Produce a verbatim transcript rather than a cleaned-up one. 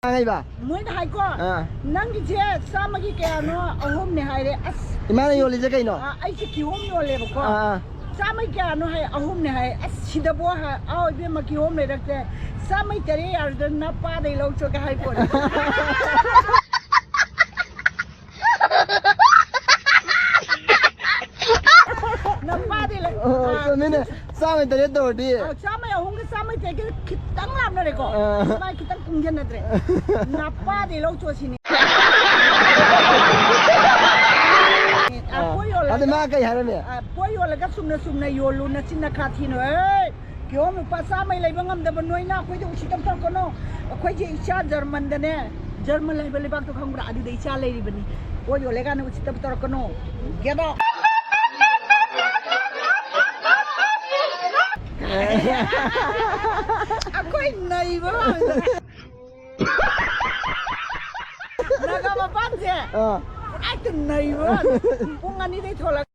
ꯉꯥꯡꯉꯩꯕ? ꯃꯣꯏꯅ ꯍꯥꯏꯀꯣ, ꯑꯥ꯫ "ꯅꯪꯒꯤꯁꯦ ꯆꯥꯝꯃꯒꯤ ꯀꯌꯥꯅꯣ?" "ꯑꯍꯨꯝꯅꯦ" ꯍꯥꯏꯔꯦ꯫ ꯑꯁ, ꯏꯃꯥꯅ ꯌꯣꯜꯂꯤꯁꯦ ꯀꯩꯅꯣ? ꯑꯥ, ꯑꯩꯁꯦ ꯀꯤꯍꯣꯝ ꯌꯣꯜꯂꯦꯕꯀꯣ꯫ ꯑꯥ, ꯑꯥ꯫ "ꯆꯥꯝꯃꯒꯤ ꯀꯌꯥꯅꯣ?" ꯍꯥꯏ, "ꯑꯍꯨꯝꯅꯦ" ꯍꯥꯏ꯫ "ꯑꯁ, ꯁꯤꯗꯕꯣ?" ꯍꯥꯏ꯫ "ꯑꯥꯎ, ꯏꯕꯦꯝꯃ, ꯀꯤꯍꯣꯝ ꯂꯩꯔꯛꯇꯦ꯫ ꯆꯥꯝꯃꯩ ꯇꯔꯦꯠ ꯌꯥꯔꯗ꯭ꯔ ꯅꯄꯥꯗꯩ ꯂꯧ ꯆꯣꯒꯦ" ꯍꯥꯏ ꯄꯣꯠꯅꯤ꯫ ꯅꯄꯥꯗꯤ ꯂꯩ-, ꯑꯣ, ꯑꯥ, ꯆꯨꯝꯃꯤꯅꯦ꯫ ꯆꯥꯝꯃꯩ ꯇꯔꯦꯠ ꯇꯧꯔꯗꯤ꯫ ꯑꯥ, ꯆꯥꯝꯃꯩ ꯑꯍꯨꯝꯒ ꯆꯥꯝꯃꯩ ꯇꯔꯦꯠꯀ ꯈꯤꯇꯪ ꯂꯥꯞꯅꯔꯦꯀꯣ꯫ ꯑꯥ꯫ ꯃꯥꯏ ꯈꯤꯇꯪ ꯀꯨꯡꯖꯟꯅꯗ꯭ꯔꯦ꯫ ꯅꯄꯥꯗꯤ ꯂꯧ ꯆꯣꯠꯁꯤꯅꯤ꯫ ꯑꯥ, ꯑꯥ꯫ ꯄꯣꯠ ꯌꯣꯜꯂꯒ, ꯑꯗꯨ ꯃꯥ ꯀꯩ ꯍꯥꯏꯔꯝꯃꯤ? ꯑꯥ, ꯄꯣꯠ ꯌꯣꯜꯂꯒ ꯆꯨꯝꯅ ꯆꯨꯝꯅ ꯌꯣꯜꯂꯨ, ꯅꯆꯤꯟ ꯅꯈꯥ ꯊꯤꯅꯨ꯫ ꯍꯦ! ꯀꯤꯍꯣꯝ ꯂꯨꯄꯥ ꯆꯥꯝꯃꯩ ꯂꯩꯕ ꯉꯝꯗꯕ ꯅꯣꯏꯅ ꯑꯩꯈꯣꯏꯗ ꯎꯁꯤꯠꯇꯕ ꯇꯧꯔꯛꯀꯅꯣ꯫ ꯑꯩꯈꯣꯏꯁꯦ ꯏꯆꯥ ꯖꯔꯃꯟꯗꯅꯦ, ꯖꯔꯃꯟ ꯍꯥꯏꯕ ꯂꯩꯕꯥꯛꯇꯣ ꯈꯪꯕ꯭ꯔꯥ? ꯑꯗꯨꯗ ꯏꯆꯥ ꯂꯩꯔꯤꯕꯅꯤ꯫ ꯄꯣꯠ ꯌꯣꯜꯂꯦ ꯀꯥꯟꯗ ꯎꯁꯤꯠꯇꯕ ꯇꯧꯔꯛꯀꯅꯣ꯫ Get out! ꯑꯩꯈꯣꯏ ꯅꯩꯕ ꯃꯥꯜꯂꯦ꯫ ꯅꯥꯒꯥ ꯃꯄꯥꯟꯁꯦ ꯑꯥ꯫ ꯄꯨꯔꯥ ꯍꯦꯛꯇ ꯅꯩꯕ ꯃꯥꯜꯂꯦ꯫ ꯄꯨꯡ ꯑꯅꯤꯗꯩ ꯊꯣꯛꯂꯛ